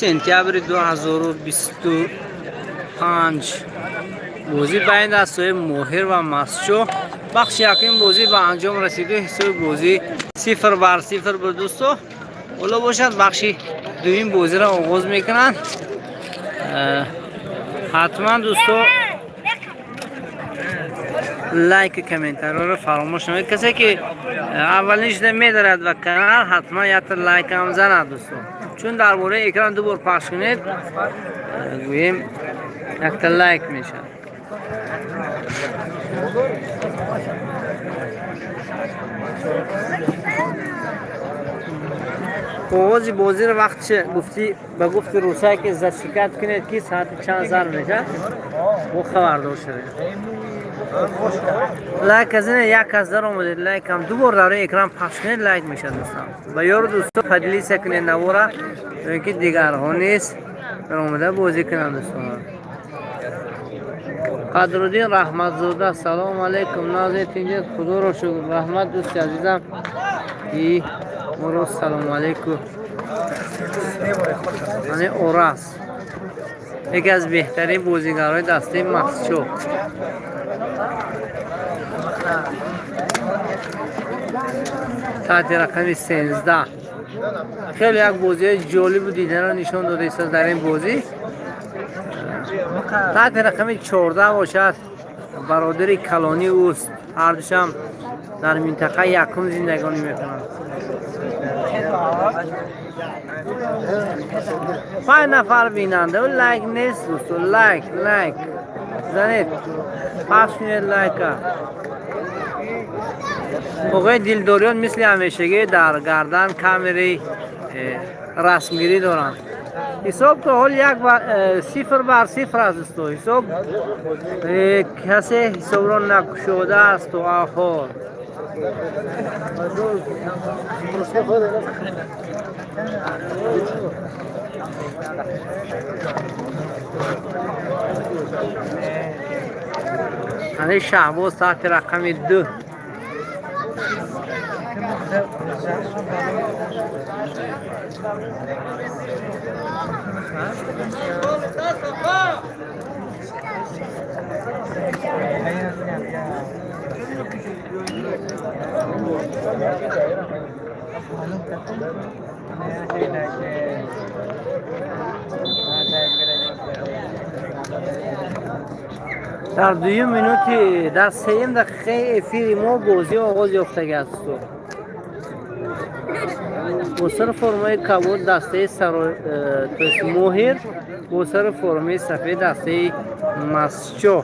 Сентябри 2025, бозӣ байни дастаҳои Моҳир ва Мастчоҳ. Бахши якум бозӣ ба анҷом расиду ҳисоби бозӣ 0-0 буд, дӯсто. Ҳоло бошад, бахши дуюм бозиро оғоз мекунанд. Ҳатман, дӯсто, лайк, комментариёро фаромӯш намоед. Касе ки аввалин шуда медарад ба канал, ҳатман якта лайк ҳам занад, дӯсто, чун дар бораи экран ду бор пахш кунед, гӯем, якта лайк мешавад. Оғози бозиро вақт гуфти, ба гуфти русая ки засекать кунед, ки соати чанд зарб мешавад, мо хабардор шавем. Лайк аз ин як кас дар омадед, лайк ҳам ду бор дар рӯи экран пахш кунед, лайк мешавад. Дӯстон, ба ёру дӯсто поделиться кунед навора, то ин ки дигарҳо низ дар омада бозӣ кунанд. Дӯстон, Қадруддин Раҳматзода, салому алайкум, нази тинҷед, худоро шукр, раҳмат, дӯсти азизам, и моро салому алайкум. Ани Орас, яке аз беҳтарин бозигарҳои дастаи Мастчоҳ, таҳти рақами 13, хеле як бозиҳои ҷолибу дидаро нишон дода истод дар ин бозӣ. Таҳти рақами 14 бошад, бародари калонӣ ӯст. Ҳардушам дар минтақаи якум зиндагонӣ мекунанд. Панҷ нафар бинанда, лайк нест, дӯсто. Лайк, лайк занед, пахш кунед лайка. Оғои Дилдориён мисли ҳамешагӣ дар гардан камераи расмгирӣ доранд. Ҳисоб то ҳол 1-0 аст, дӯсто. Ҳисоб, касе ҳисобро накушодааст то ҳол. Ани Шаҳбоз таҳти рақами 2. Дар дуюм минути, дар сеюм дақиқаи эфири мо бозӣ оғоз ёфтагӣ аст. Бо сари формаи кабуд дастаи то есть Моҳир, бо сари формаи сафед дастаи Мастчоҳ.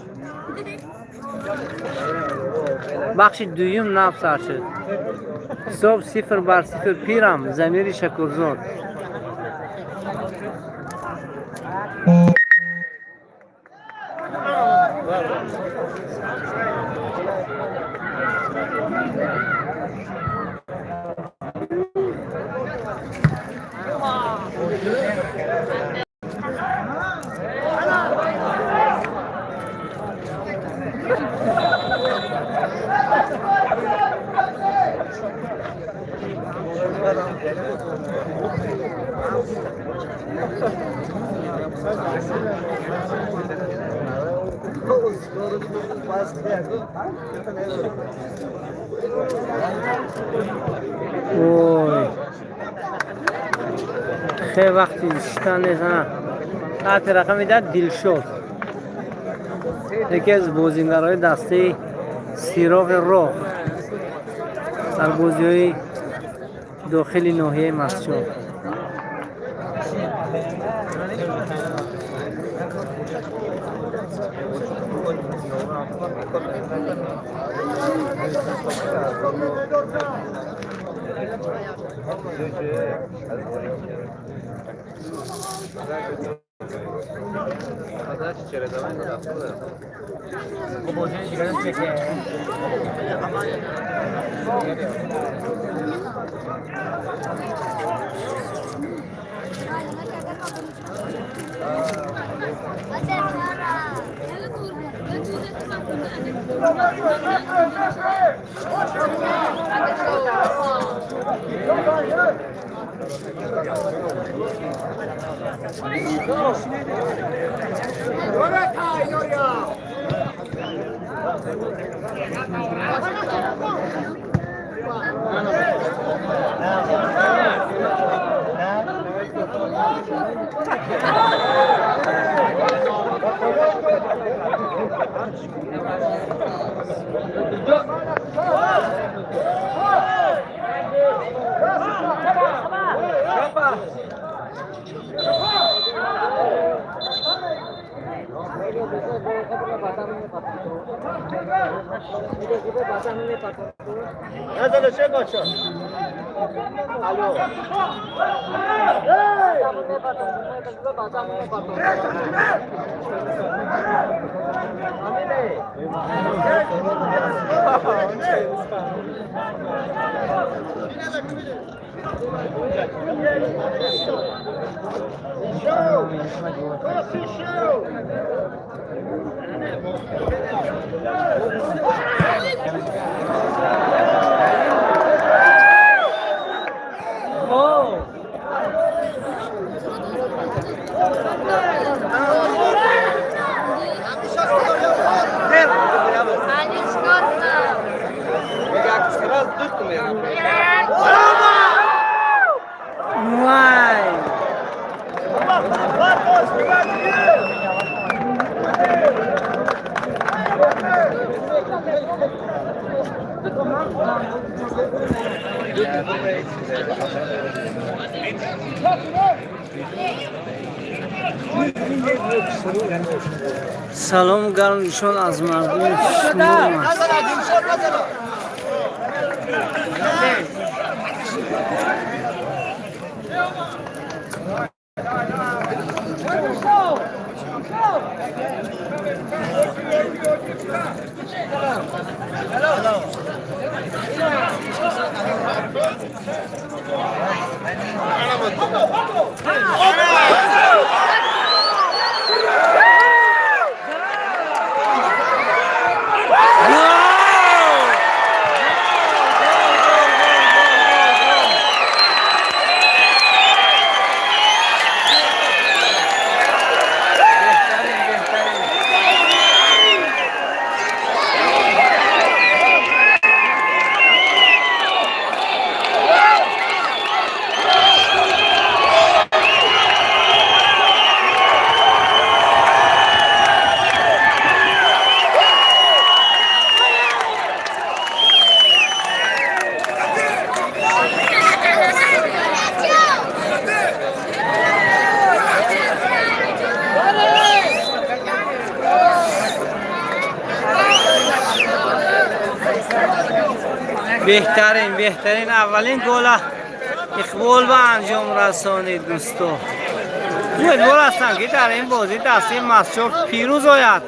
Бахши дуюм нав сар шуд, ҳисоб 0-0. Пирам Замири Шакурзод. Ой, хеле вақти шитан нест. Таҳти рақами 10 Дилшод, яке аз бозингарҳои дастаи Сироғи роҳ дар бозиҳои дохили ноҳияи Мастчоҳ. Салом гарм нишон аз мардуми шумо аст. Беҳтарин, беҳтарин, аввалин гола Иқбол ба анҷом расонид, дӯсто. Умедвор ҳастам, ки дар ин бозӣ дастаи Мастчоҳ пирӯз ояд.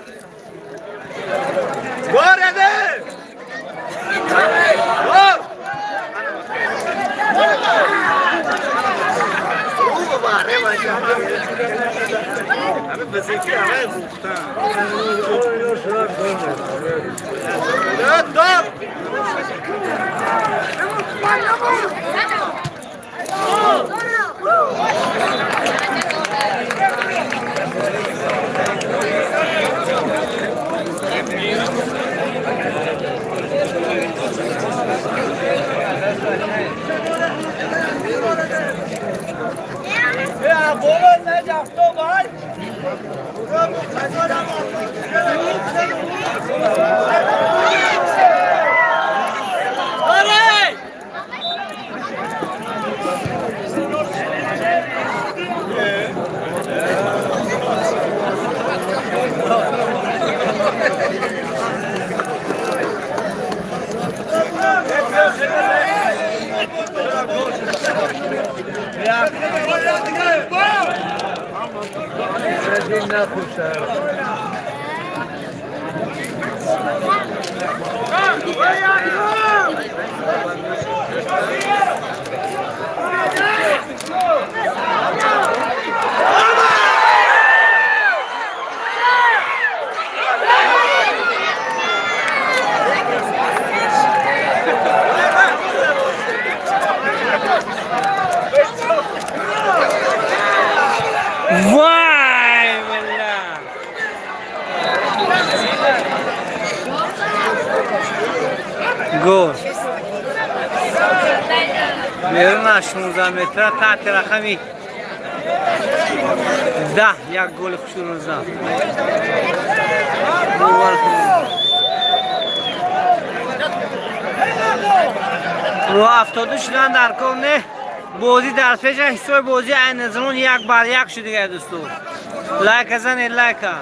Вай, бля! Гол! Берун аз 16 метра таҳти рақами 10 як голи хушрӯ зад. Бовар кунед. Рӯ афтоду шудан дар кор не. Бозӣ дар пеша, ҳисоби бозӣ айни замон 1-1 шуд дигар, дӯсто. Лайка занед, лайка.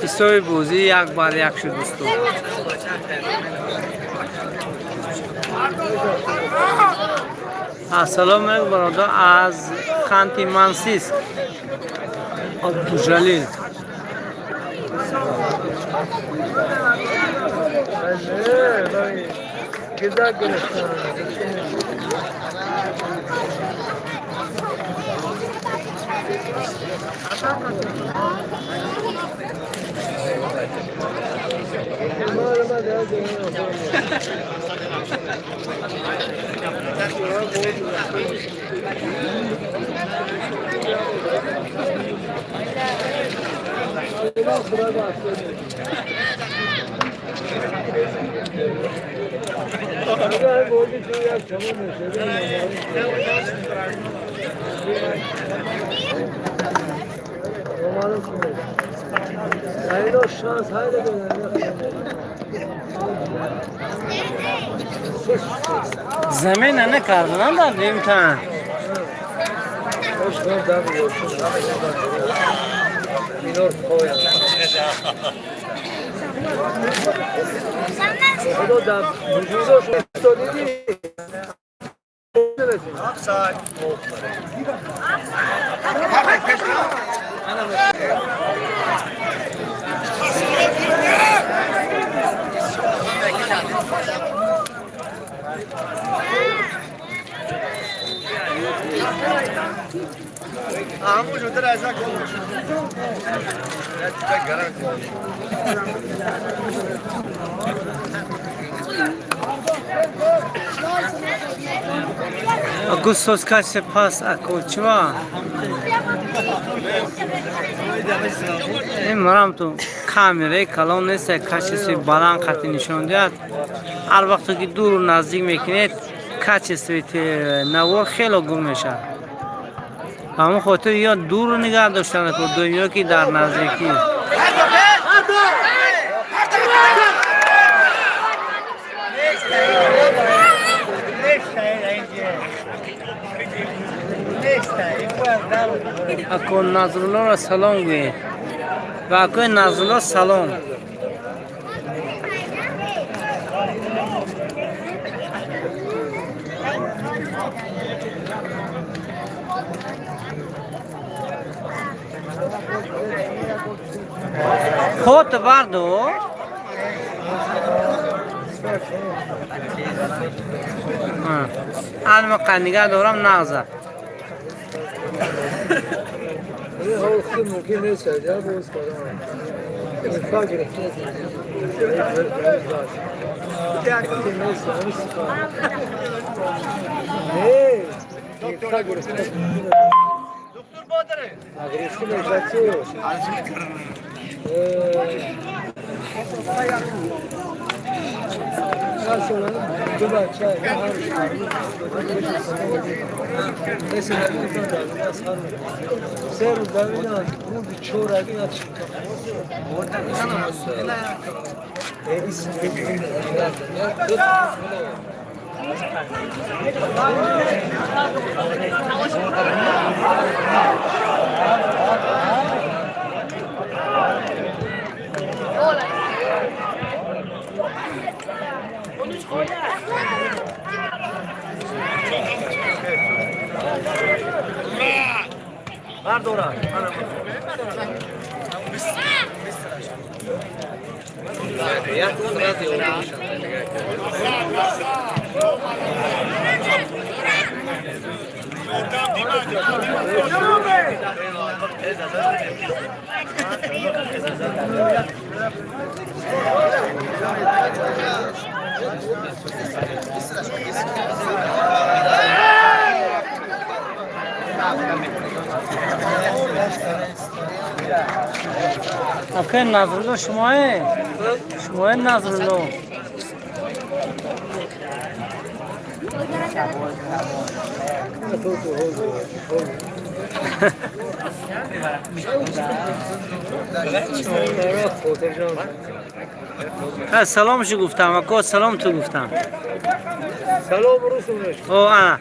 Ҳисоби бозӣ 1-1 шуд, дӯсто. Ассалому алайкум, бародар, аз Ханти Мансиск Абдужалил. Замина накардан дар имтиҳон. Агустос касе пас акочва. Ин марам ту камераи калон нест, качествои баланд қати нишон диҳад. Ҳар вақте ки дуру наздик мекунед, качествои навор хело гум мешавад. Ба ҳамон хотир ё дуру нигаҳ доштан дуюм, ё ки дар наздикӣ. Ако Назруллоро салом гӯед. Ва акои Назрулло салом. Хот бардор. Алма қаннига дорам нағза. Мумкин нест, я боз кардам. Ака Назрулло шумое? Шумое Назрулло. Салом шо гуфтам, ака салом ту гуфтам. Салом русумеш. О, ана.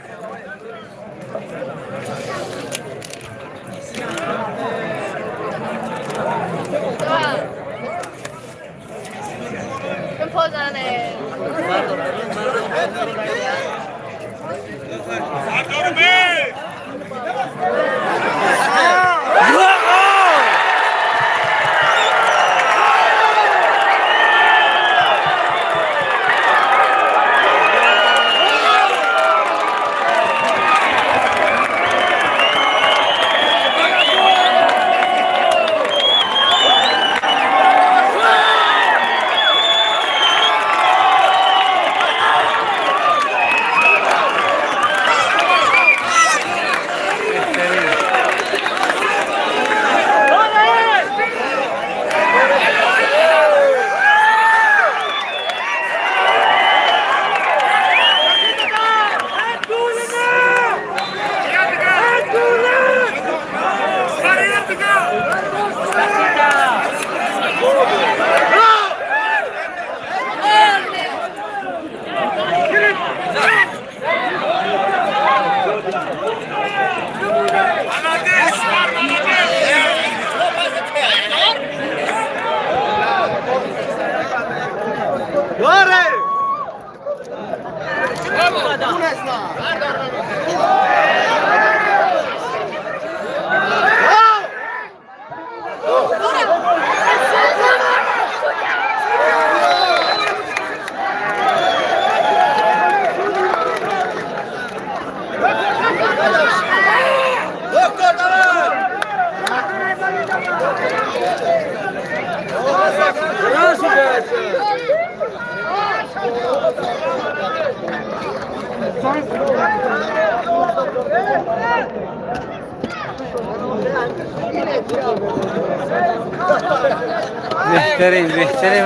Беҳтарин, беҳтарин.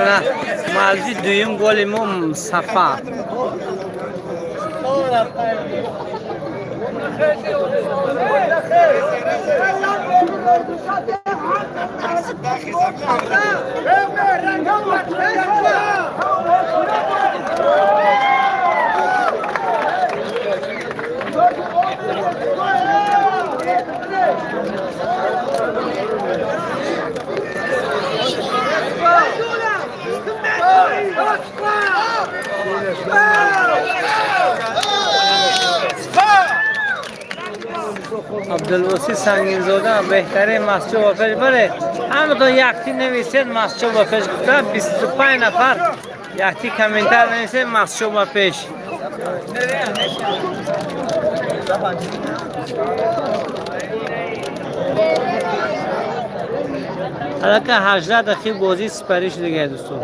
Мавзӯи дуюм голи мо Сафар. Абдулвосӣ Сангинзода беҳтарин масҷид ба пеш. Бале, ҳаматон якти нависед масҷид ба пеш гуфта, 25 нафар якти комментар нависед масҷид ба пеш. Аллакай 18 дақиқа бозӣ сипарӣ шудагай, дӯстон.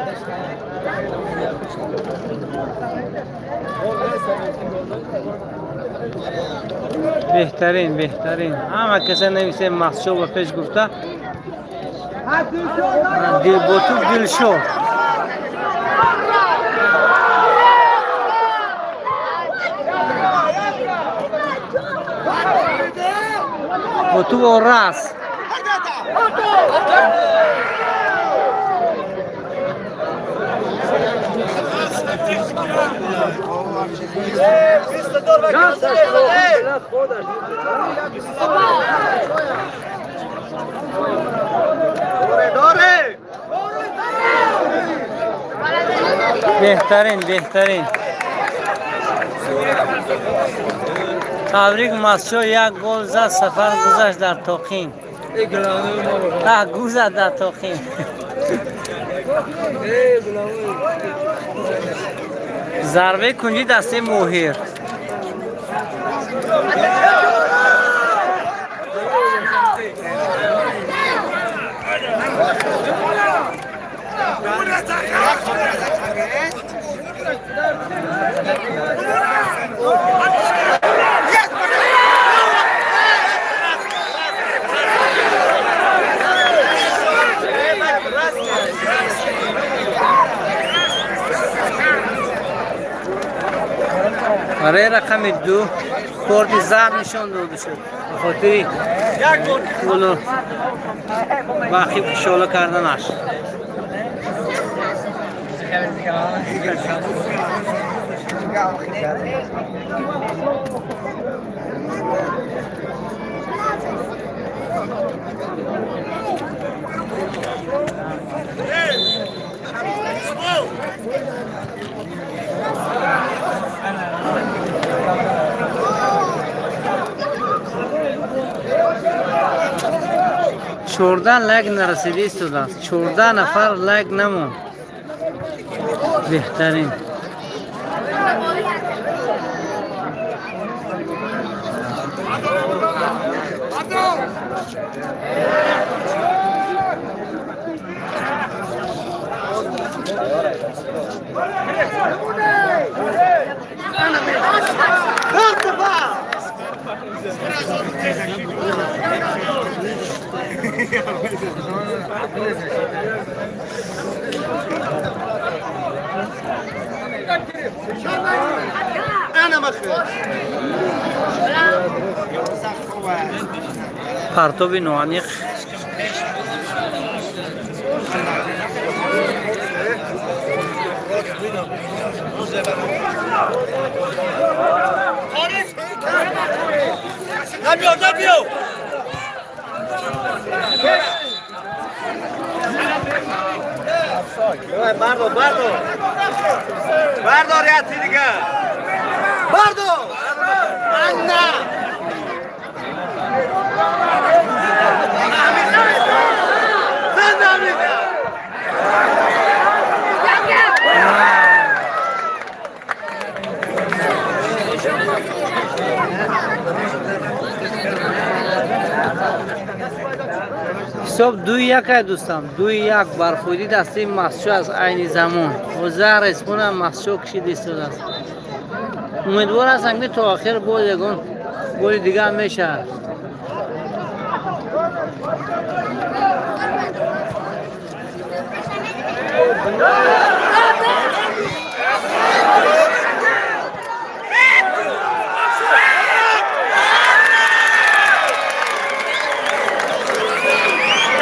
Беҳтарин, беҳтарин. Ҳама каса нависе Мастчоҳ ба пеш гуфта. Боту Дилшод. Боту Орас. Беҳтарин, беҳтарин. Табрик, Мастчоҳ як гол зад, сафар гузашт дар тоқин. Гузад дар тоқин. Зарбаи кунҷи дастаи Моҳир. Барои рақами 2 корти зард нишон дода шуд ба хотири голу ба ақиб кушола карданаш. 14 лайк нарасида истодааст. 14 нафар лайк намонд. Беҳтарин. Партоби ноаниқ. بردار بردار بردار یا دیگه بردار انا Ҳисоб 2-1 ай, дӯстам, 2-1 барфоиди дастаи Мастчоҳ аз айни замон. Озар Респона Мастчоҳ кишида истодааст. Умедвор ҳастам, ки то охир боз ягон голи дигар мешавад.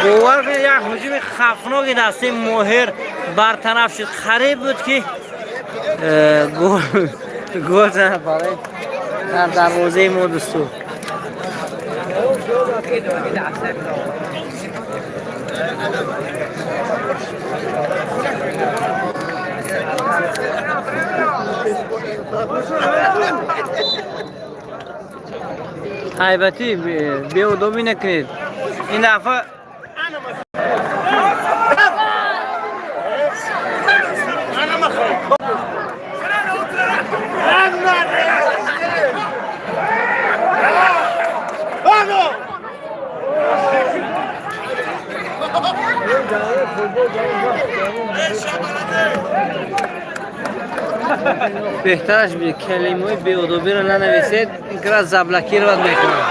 Бовар кунед, як ҳуҷуми хафноки дастаи Моҳир бартараф шуд. Қариб буд, ки гол занад барои дар дарвозаи мо, дӯсту. Ҳайбатӣ, беодобӣ накунед ин дафъа. Беҳтараш калимаи беодобиро нанависед, ин кара заблокировать мекунад.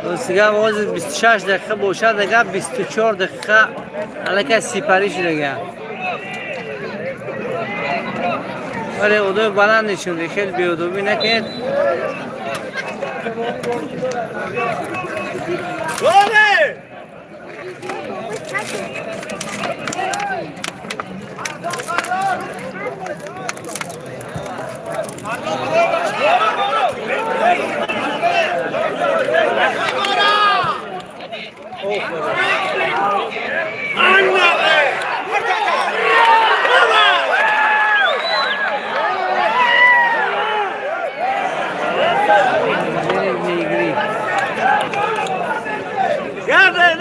Дӯстига, ҳозир 26 дақиқа бошад, дага 24 дақиқа аллакай сипарӣ шудага. Вале одоби баланд нишонде, хеле беодобӣ накунед. Голе! Мегирӣ. Гарде!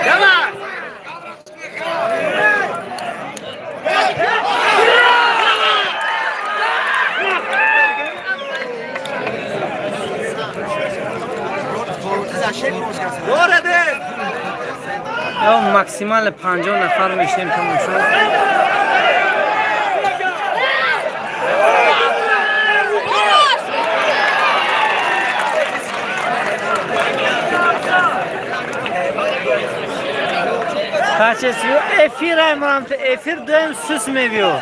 Давай! Дораде! Ё максимально 50 нафар мешинем тамошо. Качестве эфир аймрамта эфир дуем сус мебиё.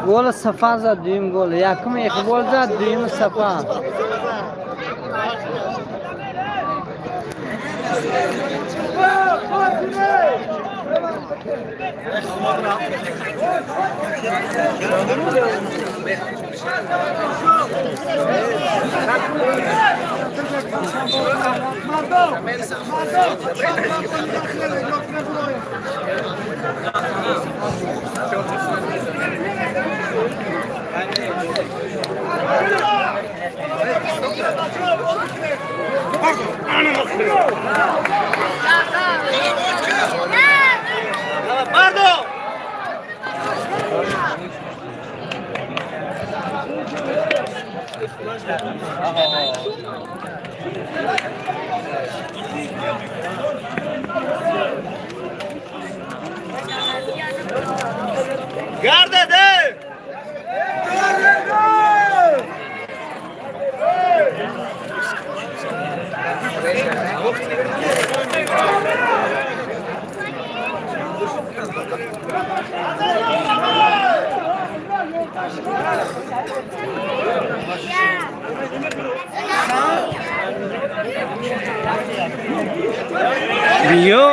Гол Сафар зад, дуюм гол. Якум Иқбол зад, дуюм Сафар. Бардо! Гарде! Биё.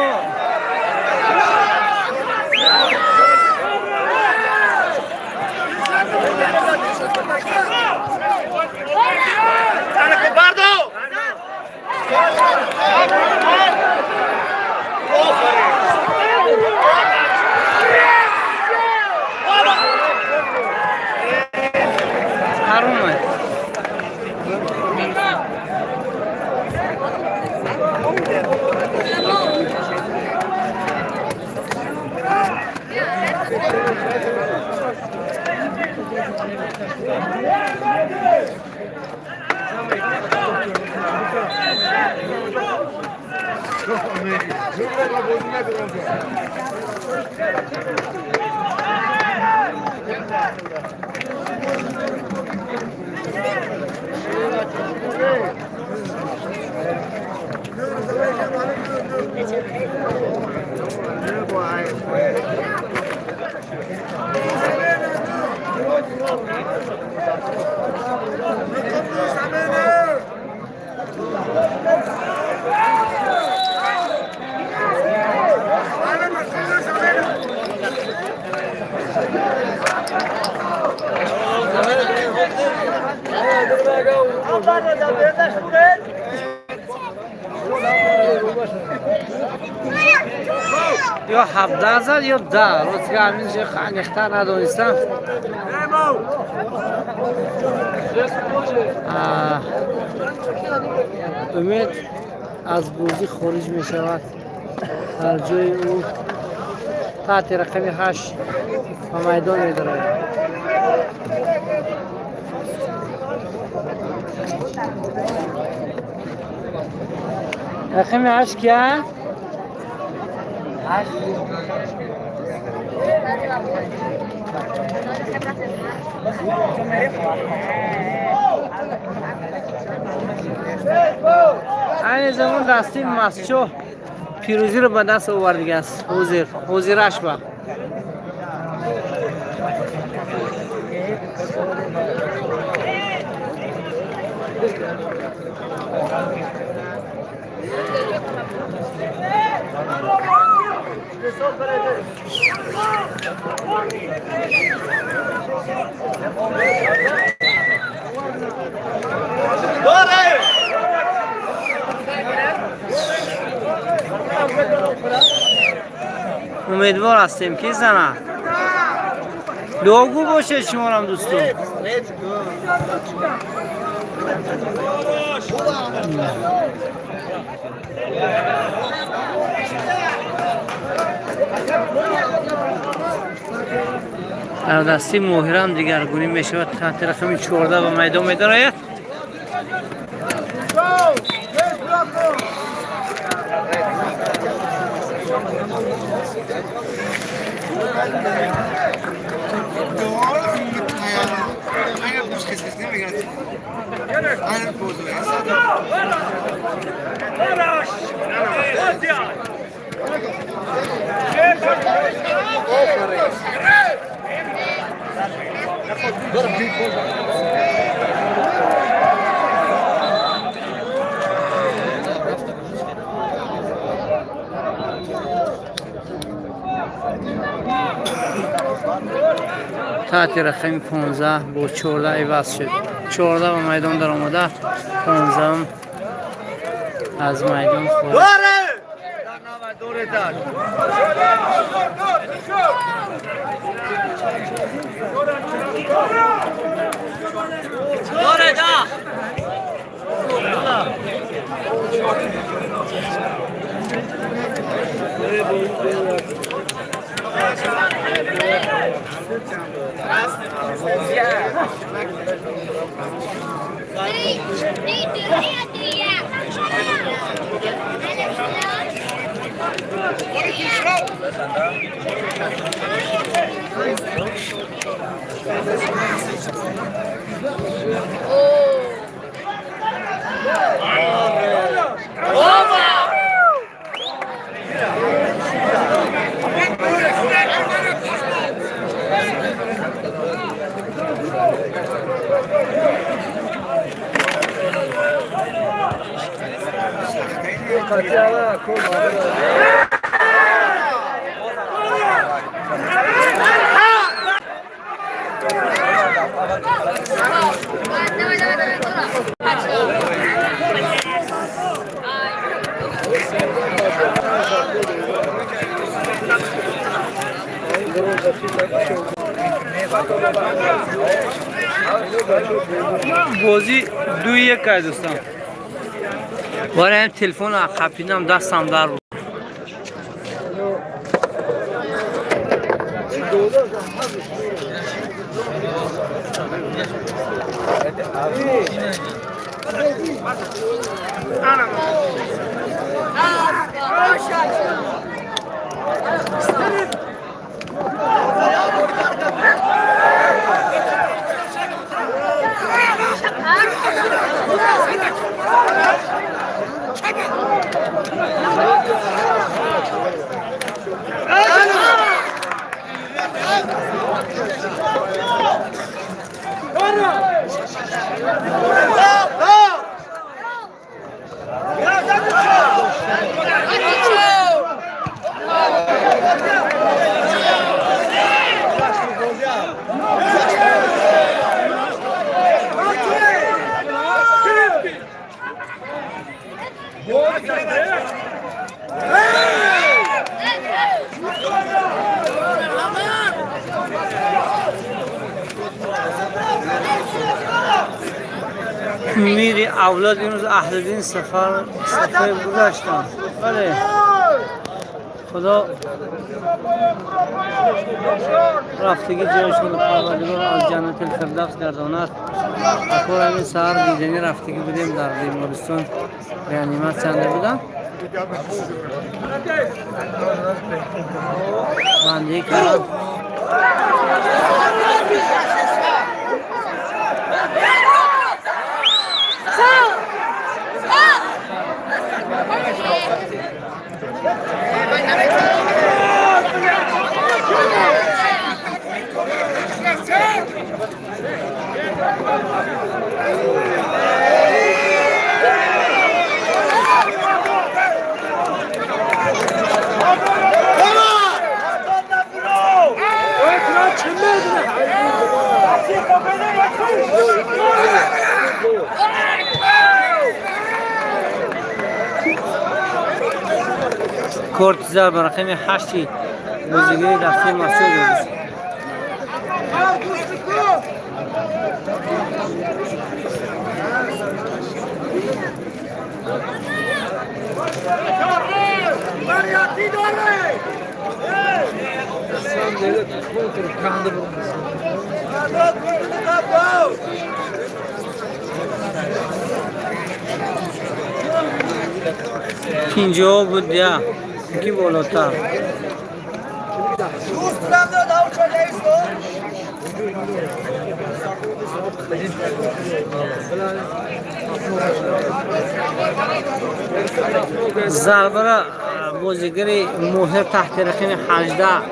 Бардо! Ҳаром. Ё 17 зад, ё 10. Ростга ҳамин ҷо аниқтар надонистам. Умед аз бозӣ хориҷ мешавад. Дар ҷои ӯ таҳти рақами 8 ба майдон медарояд. Рақами 8 кия? Айни замон дасти Мастчоҳ пирӯзиро ба даст овардигааст. Ҳозир ҳозираш ба умедвор ҳастем, ки зана дуогӯ бошед шуморам, дӯстон. Дар дасти Моҳирам дигаргунӣ мешавад. Таҳти рақами 14 ба майдон медарояд. Таҳти рақами 15 бо 14 иваз шуд. 14 ба майдон даромада, 15 аз майдон хориҷ. Бозӣ 2-1 ай, дӯстон. Бораем телефон қапидам, дастам дар буд. Мири авлод имрӯз Аҳлиддин сафар сафар гузаштанд. Бале, худо рафтагӣ ҷояшон Парвардигор аз Ҷаннатил Фирдавс гардонад. Акор ҳамин саҳар дидани рафтагӣ будем, дар бемористон реаниматсияда будам. Бандагӣ кардам. Корти зар ба рақами ҳашти бозигари дастаи Мастчоҳ дода. Пинҷоҳ буд, я ки болотар. Зарбара бозигари моҳир таҳти рақами 18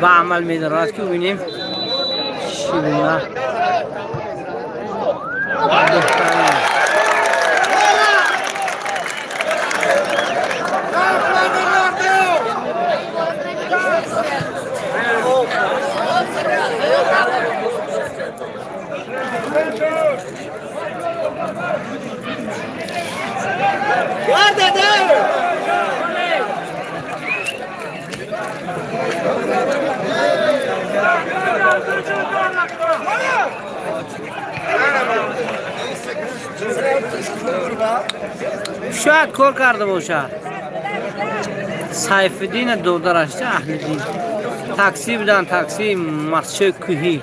ба амал медорад, ки бибинем чӣ гуна беҳтарин. Шояд кор карда бошад. Сайфиддина додараш Аҳлиддин таксӣ буданд, таксии Мастчои кӯҳӣ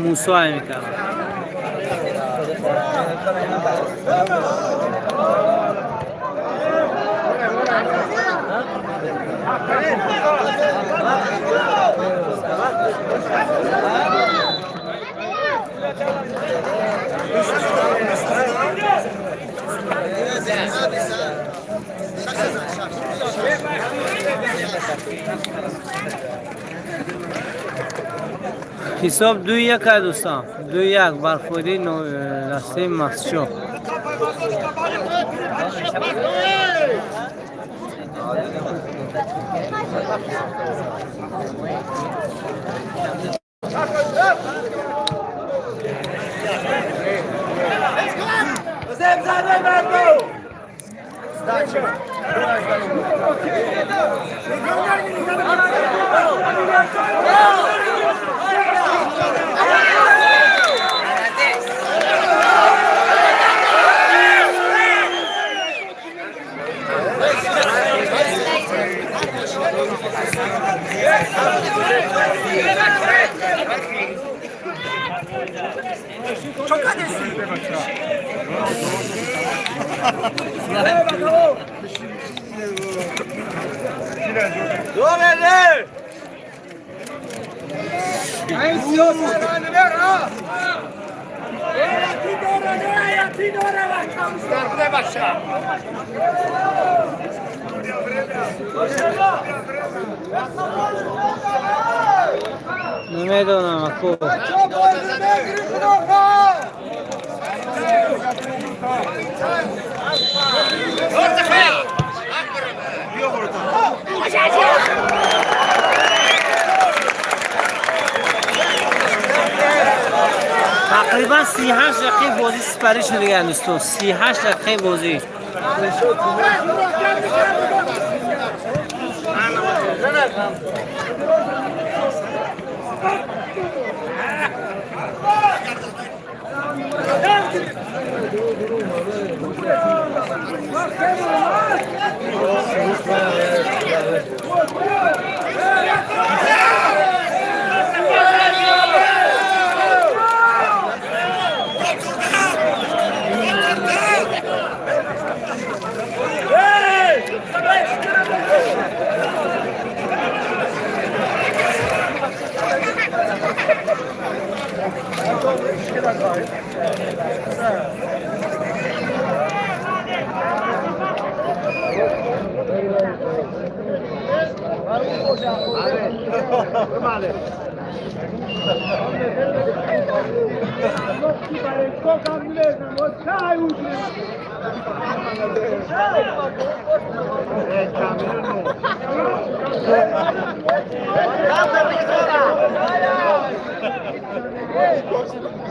Мусое мекарданд. Ҳисоб 2-1 ай дӯстон, 2-1 бар фоидаи дастаи Мастчоҳ. Намедонам аку. Тақрибан 38 дақиқаи бозӣ сипарӣ шуд дигар дӯстон, 38 дақиқаи бозӣ.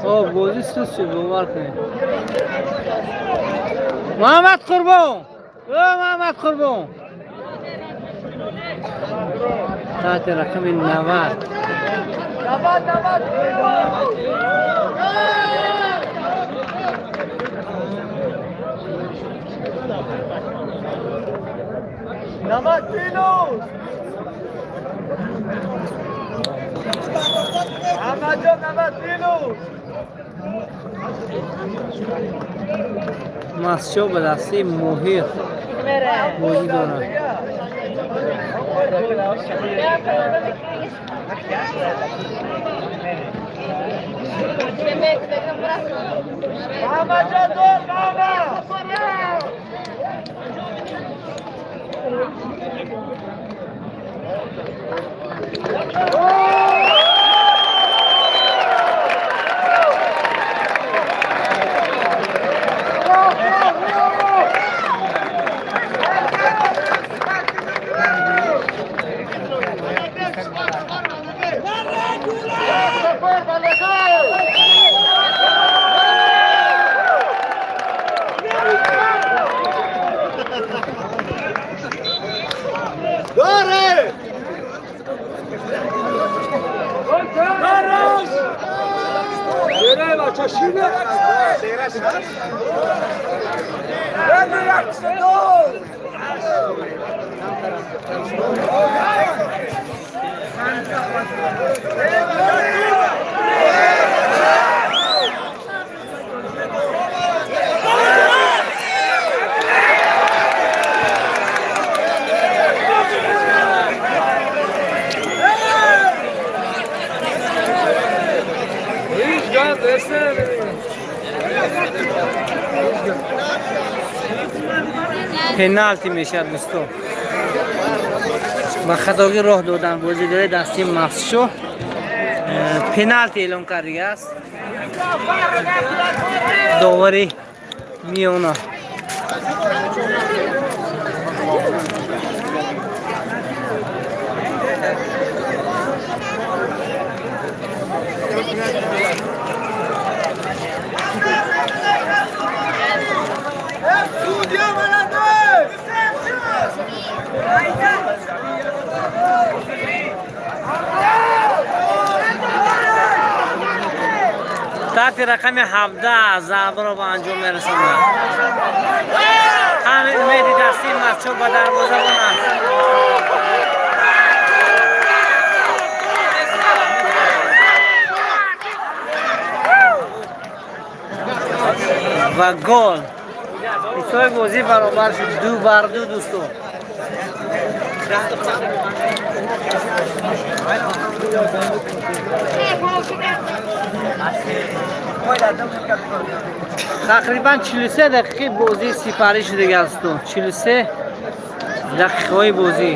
Хоб, бозӣ суст шуд, бовар кунед. Муҳаммад Қурбон, о Муҳаммад Қурбон, таҳти рақами 90. 90 پیلوز. احمد جان، 90 پیلوز. Мастчо ба дастаи Моҳир бозӣ дорад. محمد جان، دور محمد. داره. شیره بچه، شیره. هیچ گند دست نمی‌دیم. Пеналти мешавад, дӯсто. Ба хатогӣ роҳ додан бозигари дастаи Мастчоҳ, пеналти эълон кардагааст довари миёна. Судья молодой! Таҳти рақами 17 зарбаро ба анҷом мерасонад. Ҳамин умеди дастаи Мастчоҳ ба дарвозабон аст. Ва гол! Ҳисоби бозӣ баробар шуд, 2 бар 2, дӯсто. Тақрибан 43 дақиқаи бозӣ сипарӣ шудагӣ аст, 43 дақиқаҳои бозӣ.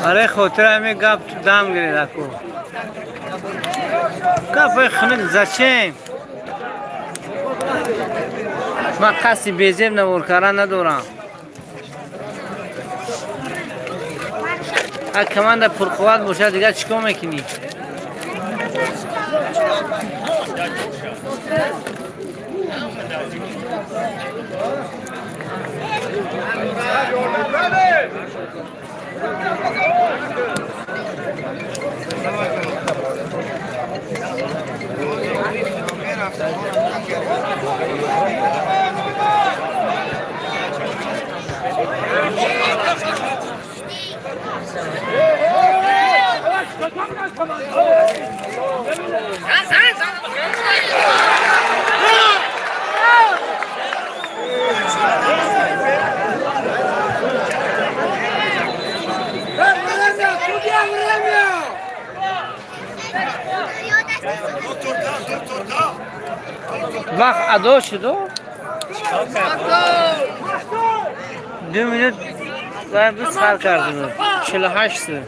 Барои хотир ҳамин гап дам гиред, аку. Гапи хунук зачем? Ман қасди безеб навор кардан надорам. Ак команда пурқувват бошад, дигар чӣ кор мекунӣ? Вақт адо шуду? 2 минут ва сар кардем. 48.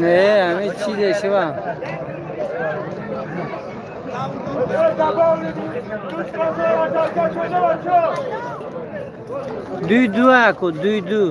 Не, ҳамин чӣ дешава? Дуй ду, аку, дуй ду.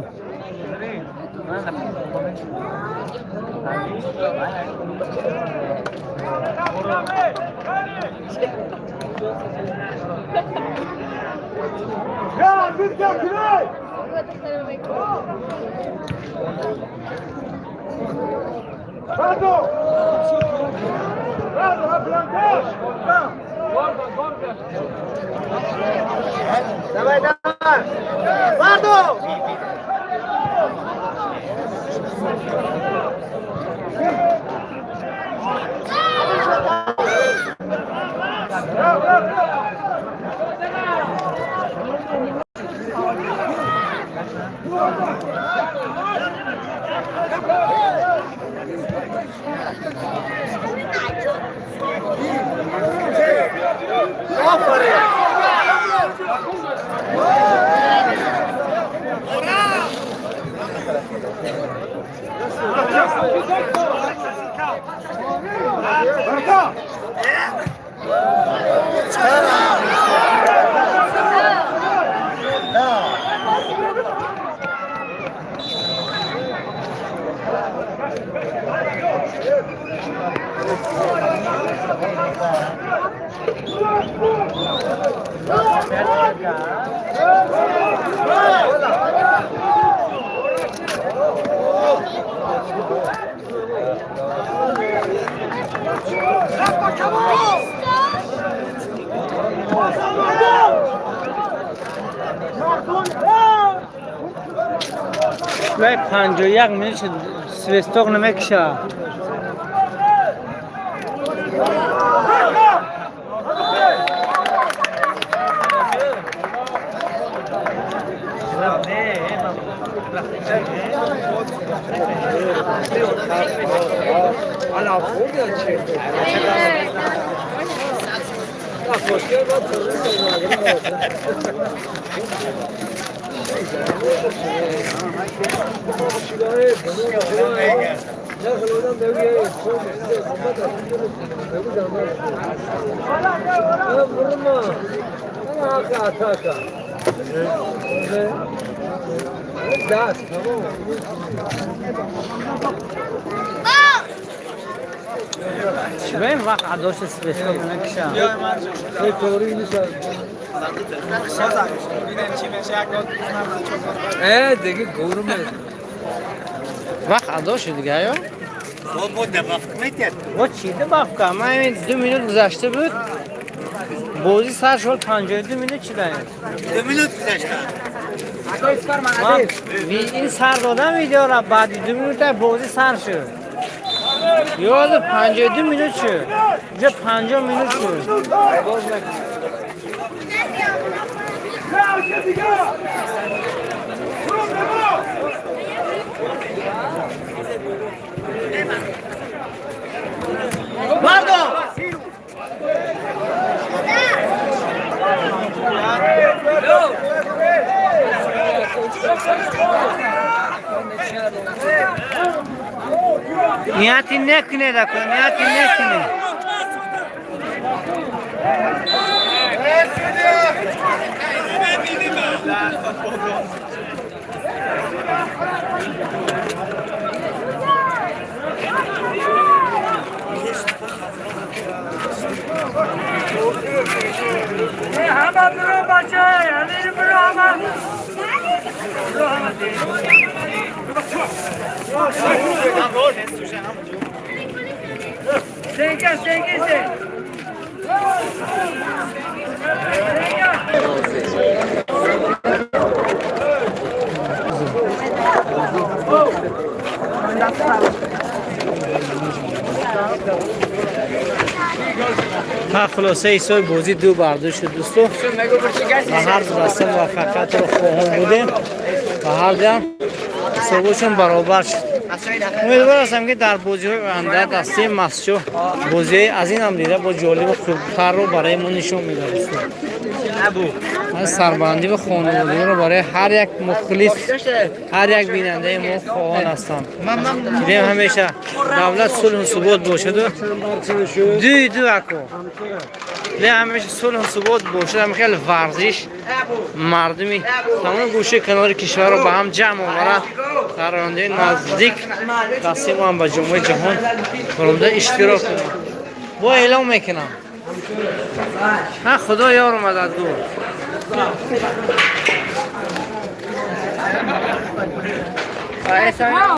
Давай, давай! Варду! Вай 51 минут шуд, свисток намекиша. Чӣ вақт адоши свисток намекиша? دیگه گورمه. Вақт адо шуд дига ё? Бо чӣ добавка? Ман ҳамин 2 минут гузашта буд. Бозӣ сар шуд 52 минут чидаем. 2 минут гузашта. Ман ин сар додам видеора, баъди 2 минута бозӣ сар шуд. Ёду 52 минут шуд. Уже 50 минут шуд. Нияти накунед ако, нияти накунед. همه برو بچه، همه برو همه. Senka, senka, sen. Ха, хулоса ҳисоби бозӣ 2-2 шуд, дӯсто. Ва ҳар ду даста муваффақиятро хоҳон будем ва ҳар дуям ҳисобошон баробар шуд. Умедвор ҳастам, ки дар бозиҳои оянда дастаи Мастчоҳ бозиҳои аз ин ҳам дида бо ҷолибу хубтарро барои мо нишон медиҳад, дӯсто. Ман сарбаландӣ ва хонаводагиро барои ҳар як мухлис, ҳар як бинандаи мо хоҳон ҳастам. Дидем, ҳамеша давлат сулҳу субот бошаду 2-2 ако. Дидем, ҳамеша сулҳу субот бошад, ҳам хеле варзиш мардуми тамоми гӯшаи канори кишварро ба ҳам ҷамъ оварад. Дар ояндаи наздик дастаи мо ҳам ба ҷомҳои ҷаҳон баромада иштирок кунад. Бо эълом мекунам. Ҳа, худо ёр мададгор.